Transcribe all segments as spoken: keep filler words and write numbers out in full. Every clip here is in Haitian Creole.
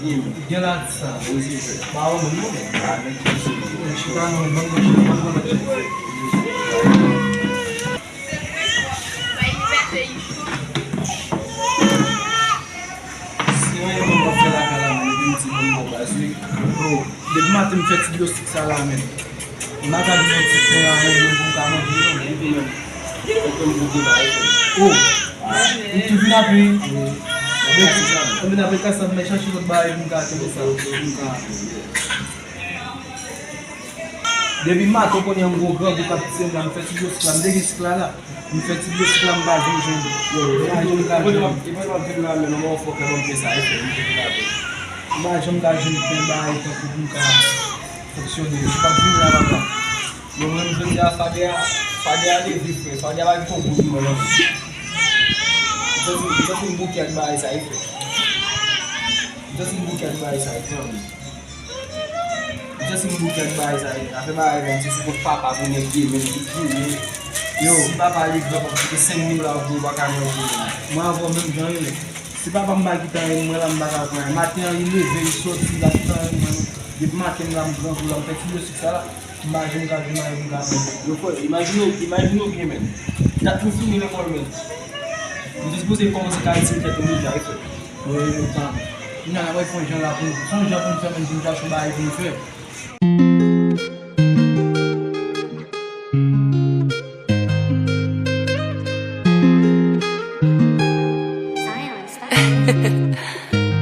Gen la di sa. Ba ou menm non. Chita non, ban mwen chita, ban mwen chita. Si anyen bon m ap fè lakay la, men depi m ti moun mwen baz wi. Bro, depi maten m fè ti dlo sik sa la, men. M pa ka di yon ti pen anyen menm pou m ka manje non, men epi menm. Ou konn bouke bagay. Oh. Ou tou vin apre. Anben, anben apre kasav, men chache lòt bagay pou m ka achte sa. Pou m ka. Depi maten w konnen yon gwo grangou k ap tiye m la, m fè ti dlo sik la, m te gen sik la la. M fè ti dlo sik la, m pa janm jwenn. Yo, yo, yo, yo, yo, yo, yo, yo, m pa janm ka jwenn pen bagay tankou pou m ka fonksyone. M p ap vin la papa. Yo, mwen, jodi a, fade a, fade a leve, frè. Fade a pa gen yon gwo imaj ankò. M santi, m santi m bouke ak bagay sa, wi, frè. M santi m bouke ak bagay sa, wi, frè. M santi m bouke ak bagay sa, wi. Afè bagay la, se sou kont papa pou nèg ye, men li goumen. Yo, si papa leve, papa, se senk mil dola pou ou pa ka manje, men. Mwen avè w menm jan, wi. Si papa m pa kite anyen, mwen la m pa ka pran anyen. Maten an, li leve, li soti, l ap pran anyen, mwen. Depi maten m la, m grangou la, m fè ti dlo sik sa la. M pa janm ka jwenn anyen pou m ka pran. Yo, frè, imajine w, imajine w byen, men. Dat nou fini lekòl, men. Nou te sipoze kòmanse ka itilize tèt nou deja, wi, frè. Wi, wi, sa. Kounya la, mwen fè yon jan la pou, se yon jan pou m fè, men, pou m chache yon bagay pou m fè.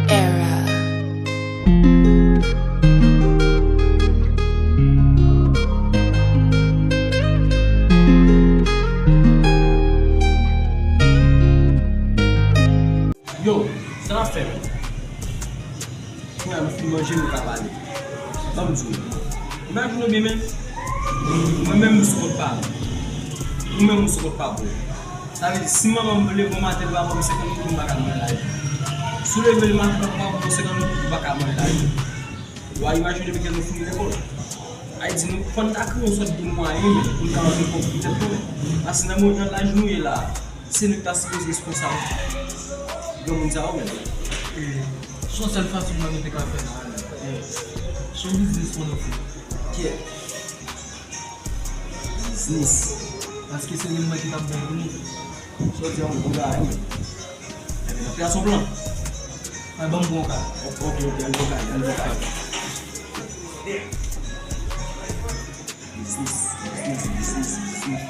Era. Yo, sa n ap fè, menm? Kounya nou fin manje, nou ka pale. Ban m di w. Imajine w byen, menm. Mwen menm, m sou kont pa m. Ou menm, ou sou kont pa w. Sa vle di, si manman m leve yon maten, l pa ban m senkant goud, m pa ka manje lari. Si w leve yon maten, papa m pa ban w senkant goud, ou pa ka manje lari. W a imajine byen ke nou fini lekòl. Ayiti, nou, fò n ta kreye yon sòt de mwayen, men, pou n ta antre kòb pou tèt nou, men. Paske nan mo-, nan laj nou ye la, se nou ki ta sipoze responsab granmoun sa yo, men. E, se yon sèl fason mwen nou te ka fè la, men. Se yon biznis pou nou fè. Kiyès? Biznis. Paske se li menm ki t ap bon pou nou. Sa w di a, yon bon bagay, wi. Ebyen, n ap fè sa sou plan. Ay, ban m bon kay. Ok, ok, ok, ann bon kay, ann bon kay. Biznis, biznis, biznis, biznis.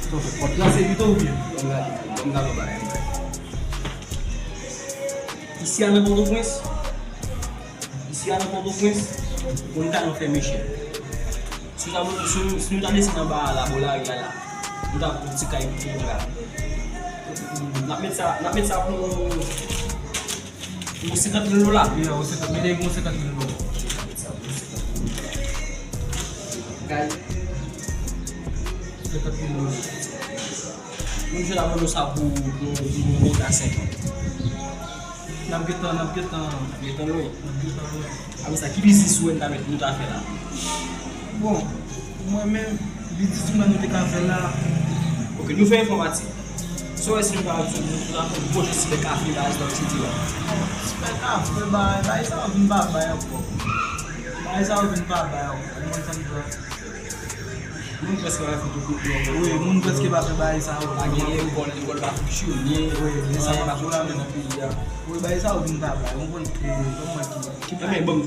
Sa w fè, w ap plase pito oubyen? Ban m gade, ban m gade yon bagay. Isi a nan Pòtoprens, Isi a nan Pòtoprens, moun ta nan fè mechè. Si nou ta, si, si nou ta desann anba a la, bò lari a la, nou ta pran ti kay pou nou la. N ap met sa, n ap met sa pou, pou senkant mil dola. Yeah, pou senkant mil, pou senkant mil dola. Kay. Senkant mil dola. Moun jwenn abòne sa pou, pou, pou yon mega senkant. N ap gentan, n ap gentan. N ap gentan lwen. N ap gentan lwen. Apre sa, ki biznis ou wè n ta mèt, nou ta fè la? Bon, pou mwen menm, biznis mwen nou te ka fè la. Ok, nou fè enfòmatik. Sa w wè si nou ta, nou ta fè yon pwojè sipè kafe la, et cetera? Sipè kafe, bay, bay sa yo vin pa bay ankò. Bay sa yo vin pa bay ankò. Ou konprann sa m di la? Moun prèske pa fè tout kote ankò. Wi, moun prèske pa fè bagay sa yo. Pa gen lekòl, lekòl pa fonksyone. Wi, men sa pa fonksyone nan peyi a. Wi, bagay sa yo vin pa bay. Ou konn, e, kòman ki, ki... Ebyen, bon,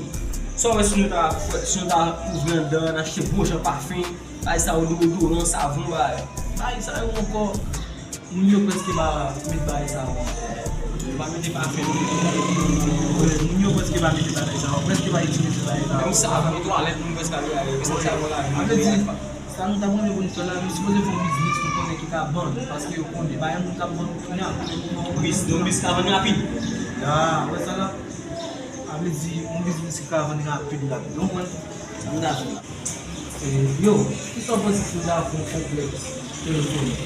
sa w wè si nou ta, si nou ta ouvri anndan an, achte gwo jan pafen, bagay sa yo, deodoran, savon, bagay? Bagay sa yo ankò. Moun yo prèske pa met bagay sa yo ankò. Yo pa mete pafen non. Wi, moun yo prèske pa mete bagay sa yo, prèske pa itilize bagay sa yo. Menm savon twalèt, moun prèske pa met, yo prèske pa met savon lavi. Sa vle di, sa nou ta mande pou n fè la, nou sipoze fè yon biznis nou konnen ki ka vann, paske yo konnen, pa gen moun k ap vann kounya. Bis, yon bis ka vann rapid. Ya, wè sa la? Sa vle di, yon biznis ki ka vann rapid, rapid. Ou konprann? Sa m ta fè la. E, yo, kisa w panse si w ta fè yon konplèks telefonik?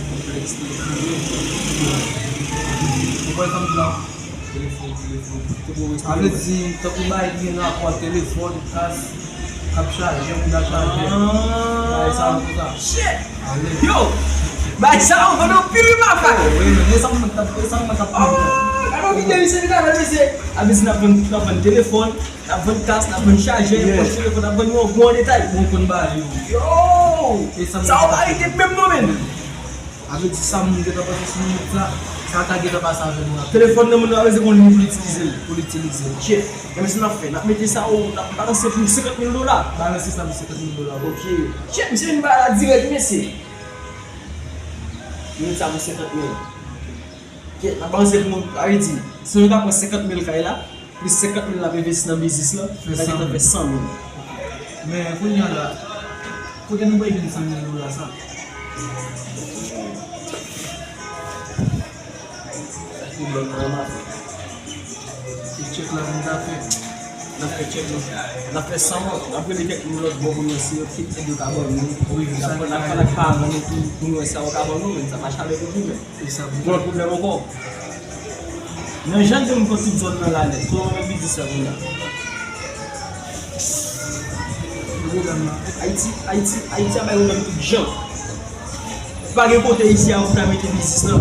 Konplèks telefonik? Ou konprann sa m di la? Telefòn, telefòn. Sa vle di, tankou bagay ki gen rapò ak telefòn, kas, k ap chaje, moun ap chaje. Bagay sa yo konsa. Yo! Bagay sa yo vann anpil wi, ma fay. Wi, men e sa mwen t ap, e sa mwen t ap pran. Yo kite misye vin avè l, mesye. Avè di n ap vann, n ap vann telefòn, n ap vann kas, n ap vann chajè, pòch telefòn, n ap vann yo an gwo an detay. Bon, konn bagay yo. Yo! E sa m Sa yo pa rete menm non, men. Avè di sa moun gentan pase sou minit la, sa ta gentan pase avè nou la. Telefòn nan moun nan, avè di konn li pou l itilize l. Pou l itilize l. Shit. Men se n ap fè, n ap mete sa o, n ap balanse pou senkant mil dola. Balanse sa pou senkant mil dola. Ok. Shit, misye vin ba la dirèk, mesye. Minit sa pou senkant mil. Kèt, n ap balanse pou nou, sa vle di, si nou ta pran senkant mil kay la, plis senkant mil n ap envesti nan biznis la, sa gentan fè san mil. Men kounye a la, kote nou pral jwenn san mil dola sa? Pwoblèm nan ranmase. Se tchèk la pou nou ta fè. N ap fè tchèk nou. N ap fè san mòso. N ap rele kèk moun lòt bò pou nou wè si yo ki ede yo ka ban nou. Wi, n ap pale ak paran nou tou pou nou wè sa yo ka ban nou, men sa mache avèk yo tou, men. E sa pou Yon lòt pwoblèm ankò. Nan jan de moun pran tout zòn nan la nèt, tou yon menm biznis la kounye a. Pwoblèm nan. Ayiti, Ayiti, Ayiti ap bay pwoblèm tout jan. Pa gen kote isi a ou ta mete biznis nan.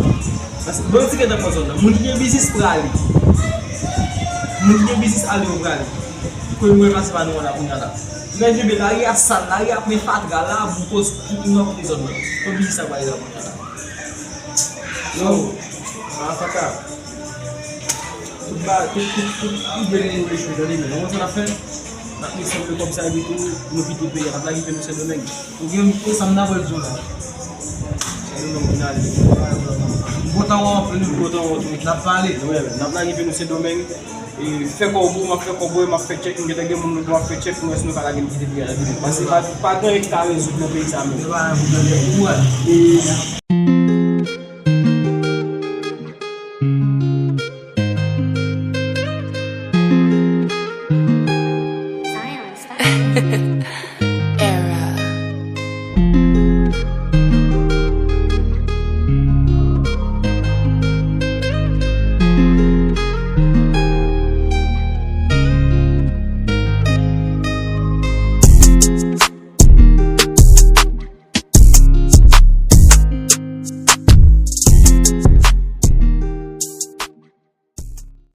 Paske bandi gentan pran zòn nan. Moun ki gen biznis prale. Moun ki gen biznis ale yo prale. Kote nou pase pa nou an la kounye a la. Imajine lari a sal, lari a plen fatra, labou, koz tout moun ap kite zòn nan. Kote biznis la prale la kounye a la. Yo, mafaka. Tout ba, tout, tout, tout, tout vle nou echwe, tande, men nou konn sa n ap fè? N ap mete ansanm kòb sa epi tou, nou kite peyi a, n ap lage peyi nou Sendomeng. Ou gen, e sa m ta pral di w la. Sendomeng, vin ale. M kontan wè w anpil, wi. M kontan wè w tou. N ap pale. Wi, n ap lage peyi nou Sendomeng. E fè kòb ou, m ap fè kòb mwen, m ap fè tchèk, m gentan gen moun mwen tou, m ap fè tchèk, m wè si nou ka lage m kite peyi a, tande. Paske pa, pa gen anyen ki ka rezoud nan peyi sa menm. Se pa yon pwoblèm, men kouraj. E